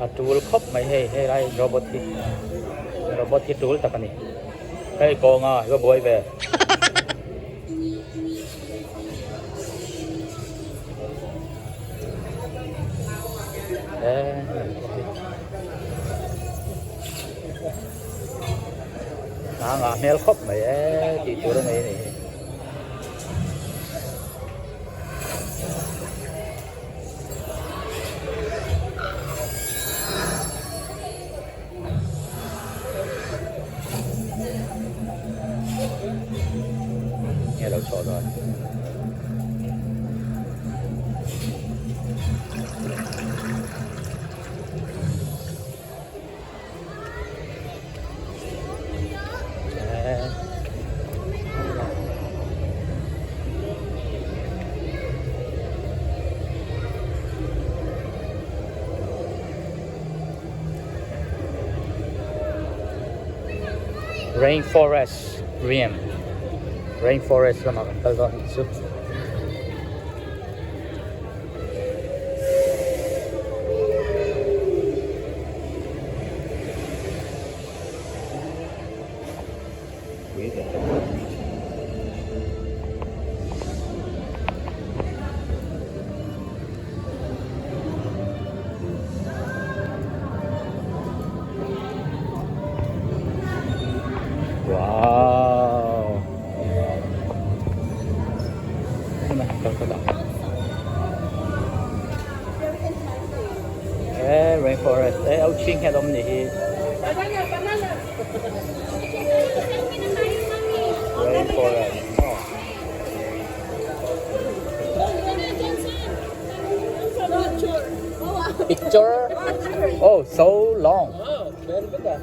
A tul khawp mai hei helai robot hi robot hi tul tak a ni hei kawnga i va buai ve. A ngah hmel khawp mai e tih tur a nei a ni hi. Nge lo chhuah dawn. Rainforest Riam Rainforest lamah kan kal dawn anih chu. Wow. Eh, rainforest. Eh, au ching hian awm ni hi. Rainforest. Oh. Picture. Oh, so long. Very good. Ah.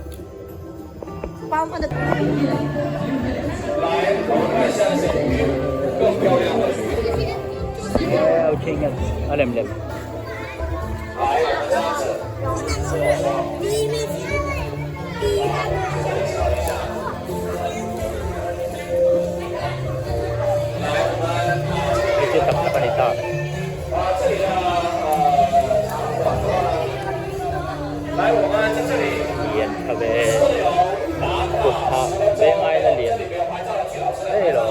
A lem lem. Hei chu tak tak a ni ta. Lian tha ve kut phah ve ngai la lian hle lo.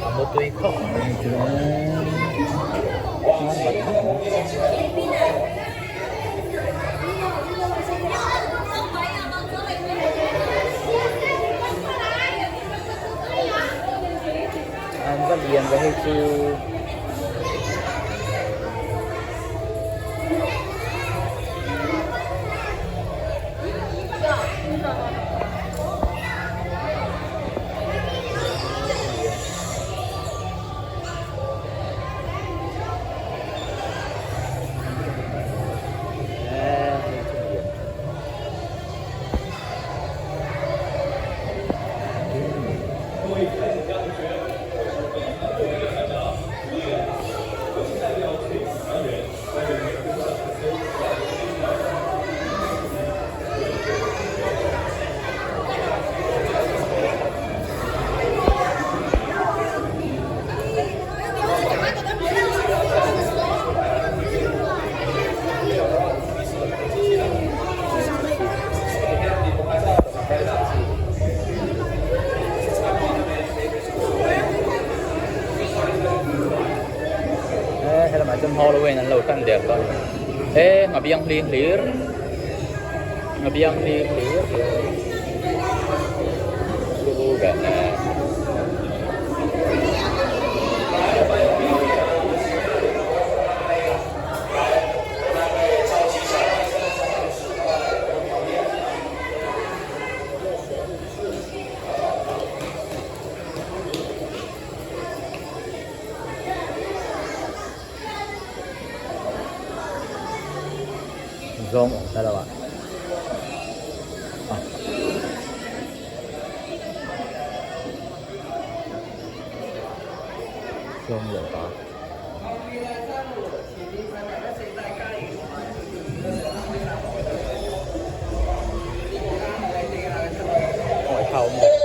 A mutui khawp mai chu. An va lian ve hei chu. Helamah chuan Halloween an lo tan der dawn e ngabiang hling hlir ngabiang hling hlir turu ve. Zawng awm ta lo ah. Zawng leh ta. kha a awm bawk.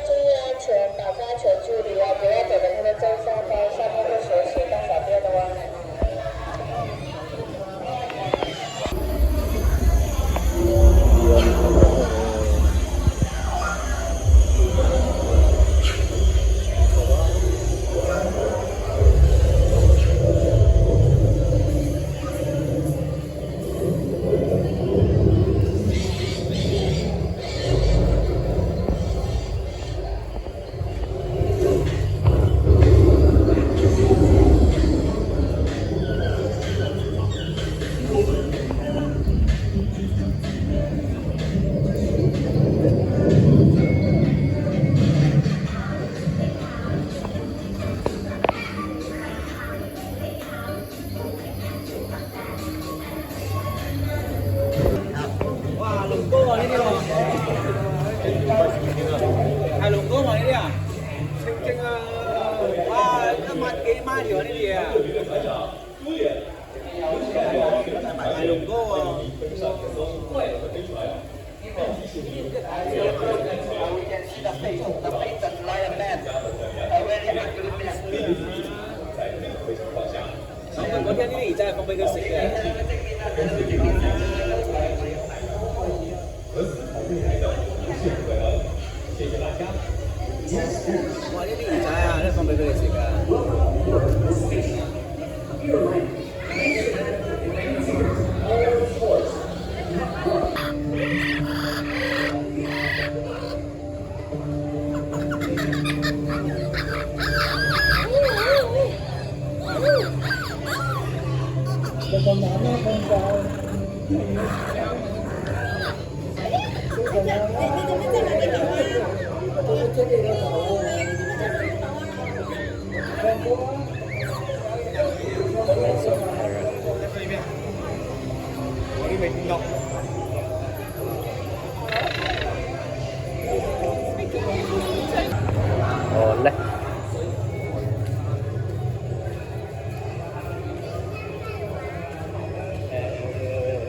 Awle.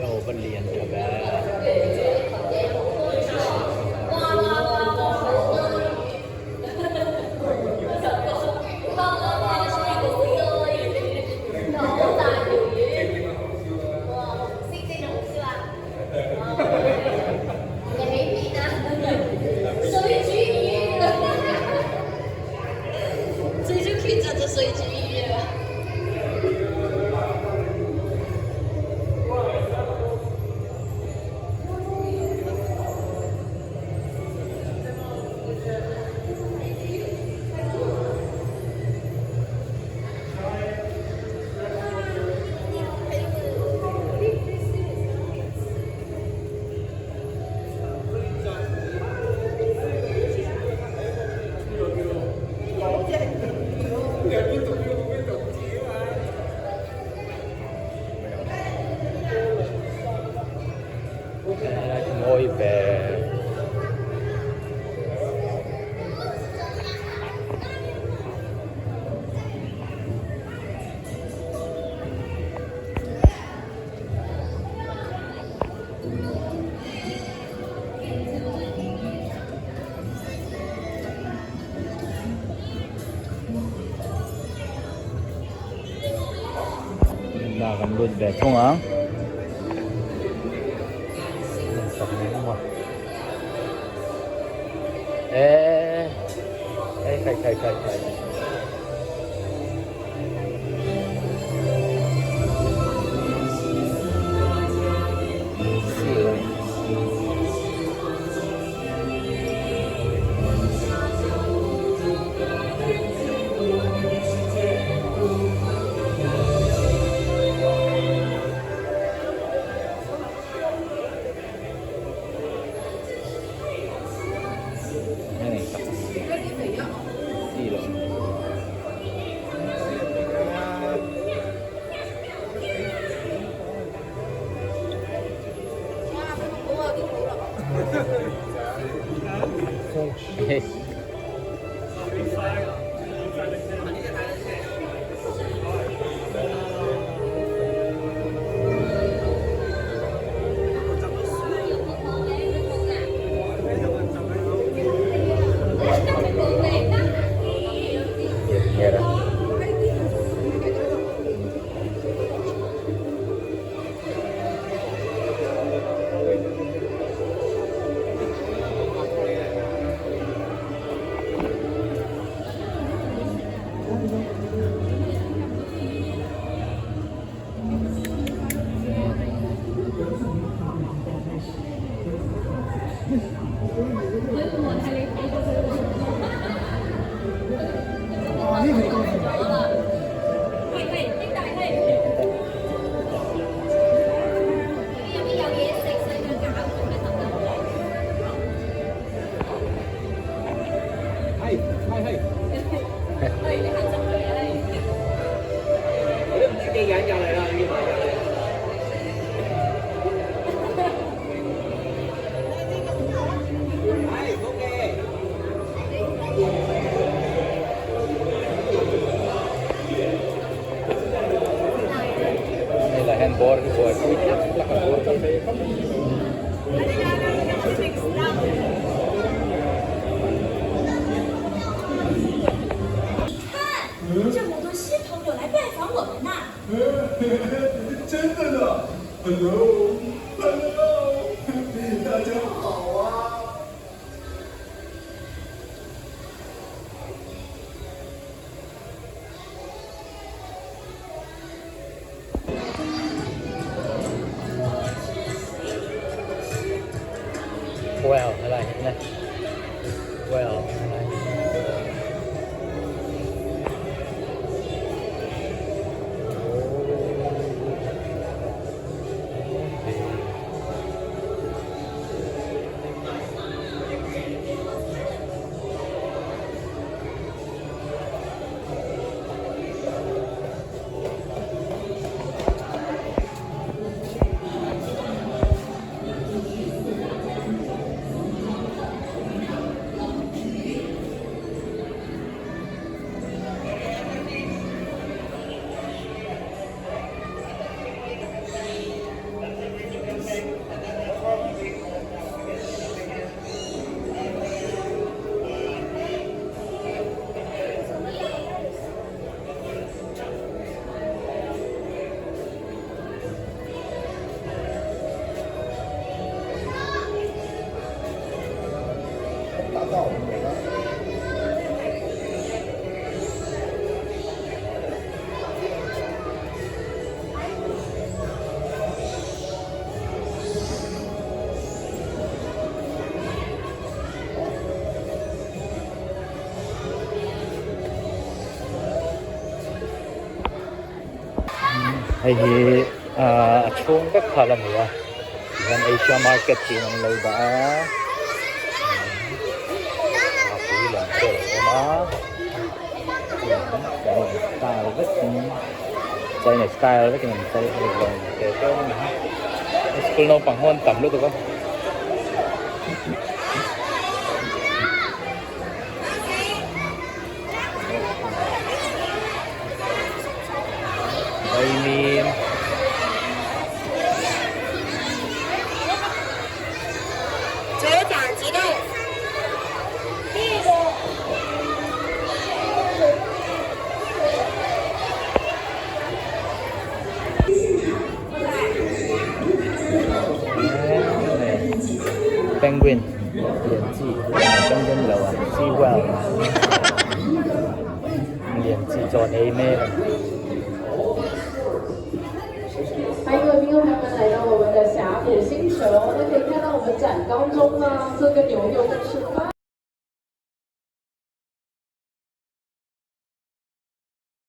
Aw va lian tha ve. Mawi ve. La kan lut ve thung ang. Ê, ê, khai khai khai khai. her a. Hei lah hian bawr hi buaipui tlak tlak a bawr hi. Well helai hi nge well helai Hei hi a chhung vek kha la ni a tihian Asia market tiin an lo dah a a pui lam te a lo awm a style vekin china style vekin an chei a ni lo te dawn a ni school naupang ho an tam lutuk a. Vaimim Penguin lian chi penguin lo a sea whale lian chi chaw ei mek a ni. 欢迎各位宾客朋友们来到我们的峡谷星球。那可以看到我们展当中呢，这个牛牛正是。